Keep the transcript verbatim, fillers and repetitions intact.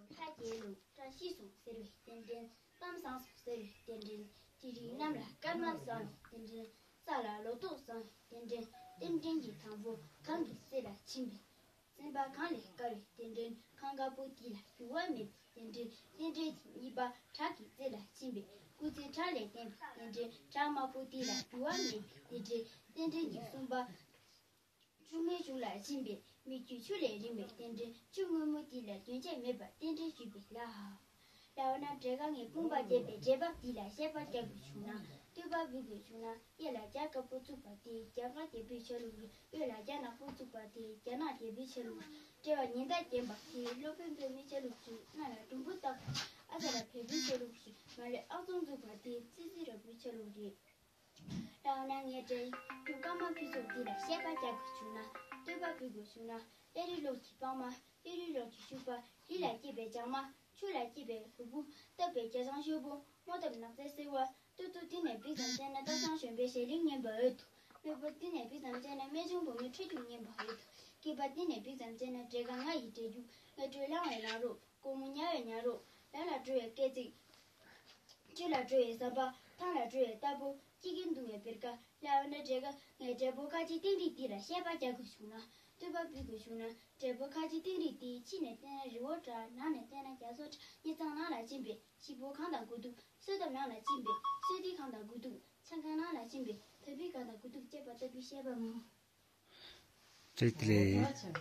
ལྷ་རྒྱལ་ལོ་བཀྲ་ཤིས་སོང་ཟེར་བའི་རྟེན་འབྲེལ། གཏམ་བཟང་སོང་ཟེར་བའི་རྟེན་འབྲེལ། དེ་རིང་གནམ་ལ་སྐར་མ་བཟང་བའི་རྟེན་འབྲེལ། ས་ལ་ལོ་ཏོག་བཟང་བའི་རྟེན་འབྲེལ། རྟེན་འབྲེལ་གྱི་དང་པོ་གངས་ཀྱི་རྩེ་ལ་ཕྱིན་པས། སེམས་པ་གངས་ལས་དཀར་བའི་རྟེན་འབྲེལ། གངས་དཀར་པོ་དེ་ལ་འགྱུར་བ་མེད་པའི་རྟེན་འབྲེལ། རྟེན་འབྲེལ་གྱི་གཉིས་པ་བྲག་གི་རྩེ་ལ་ཕྱིན་པས། སྐུ་ཚེ་བྲག་ལས་བརྟན་པའི་རྟེན་འབྲེལ། བྲག་དམར་པོ་དེ་ལ་འགྱུར་བ་མེད་པའི་རྟེན་འབྲེལ། རྟེན་འབྲེལ་གྱི་གསུམ་པ་ཆུ་སྔོན་གཞུང་ལ་ཕྱིན་པས། མིག་ཆུ་ཆུ་ལས་རིང་བའི་རྟེན་འབྲེལ། ཆུ་སྔོན་མོ་དེ་ལ་རྒྱུན་ཆད་མེད་པར་རྟེན་འབྲེལ་ཞུས་པས་ལགས། ལགས་ན་འབྲས་དཀར་ངས་དཔུང་པ་བརྒྱབ་པའི་འབྲས་བབ་འདི་ལ་བཤད་པ་རྒྱག་དགོས་བྱུང་ན། བསྟོད་པ་འབུལ་དགོས་བྱུང་ན། གཡས་ལ་རྒྱ་དཀར་པོ་བཙུགས་པ་དེ་རྒྱ་དཀར་རྒྱལ་པོའི་ཆ་ལུགས་རེད། གཡོན་ལ་རྒྱ་ནག་པོ་བཙུགས་པ་དེ་རྒྱ་ནག་རྒྱལ་པོའི་ཆ་ལུགས་རེད། དཔྲལ་བ་ཉི་ཟླ་བརྒྱན་པ་དེ་སློབ་དཔོན་པདྨའི་ཆ་ལུགས་རེད། སྣ་ལ་འབྲོང་བུ་བཏགས་པ་ཨ་ཙ་ལ་བལ་པོའི་ཆ་ལུགས་རེད། མ་ལས་ཨག་ཚོམ་བཙུགས་པ་དེ་ཙི་ཙི་ར་བུའི་ཆ་ལུགས་རེད། ལགས་ན་ངས་འབྲས་སྐྱོང་ཀརྨ་ཕུན་ཚོགས་འདི་ལ་བཤད་པ་རྒྱག་དགོས་བྱུང་ན། བསྟོད་པ་འབུལ་དགོས་བྱུང་ན། ཀླད་རིགས་ལོག་གི་སྤང་མ། ཀླད་རིགས་ལོག་གི་ཤུག་པ། ལི་ལ་སྐྱེས་པའི་ལྗང་མ། ཆུ་ལ་སྐྱེས་པའི་ལྷུག་པོ། བཏབ་པའི་རྒྱ་ཚང་ཤོག་བུ། རྨོ་བཏབ་ནགས་ཚལ་སེར་བ། ལྟོ་ལྟོ་འདི་ནས་འབིགས་ཙམ་བྱས་ན་སྟག་ཚང་གཞོན་པའི་ཞལ་གླིང་ཉན་པ་འོས་འདུག་སྨོས་པོ་འདི་ནས་འབིགས་ཙམ་བྱས་ན་སྨན་ཆུང་བུ་མོའི་ཁྲོད་རྒྱུག་ཉན་པ་འོས་འདུག་སྐེད་པ་འདི་ནས་འབིགས་ཙམ་བྱས་ན་འབྲས་དཀར་ང་ཡི་འབྲས་རྒྱུག་སྔ་དྲོའི་ལངས་བའི་ལངས་རོགས། དགོང་མོ་ཉལ་བའི་ཉལ་རོགས། ལ་ལ་འགྲོ་བའི་སྐས་འཛེག་ཆུ་ལ་འགྲོ་བའི་ཟམ་པ། ཐང་ལ་འགྲོ་བའི་རྟ་ཕོ། ཁྱི་རྒན་རྡུང་བའི་བེར་ཀ། ལ་འོ་ན་འབྲས་ཀ་ངས་འབྲས་བུ་ཁ་ཆེ་སྟེང་རིགས་འདི་ལ་བཤད་པ་རྒྱག་དགོས་བྱུང་ན། བསྟོད་པ་འབུལ་དགོས་བྱུང་ན། འབྲས་བུ་ཁ་ཆེ་སྟེང་རིགས་འདི་ཕྱི་ནས་བལྟས་ན་རི་བོ་འདྲ། ནང་ནས་བལྟས་ན་རྒྱ་མཚོ་འདྲ། སྙེ་ཚང་ནང་ལ་ཕྱིན་པས་ཤིང་ཕོ་གང་དང་དགུ་ཐུག་སོས་ཐབ་ནང་ལ་ཕྱིན་པས་སོས་ཐིག་གང་དང་དགུ་ཐུག་ཆང་ཁང་ནང་ལ་ཕྱིན་པས་ཐབ་ཕི་གང་དང་དགུ་ཐུག་ཅེས་པ་ལྟ་བུའི་བཤད་པ་མང་། བཀྲ་ཤིས་བདེ་ལེགས།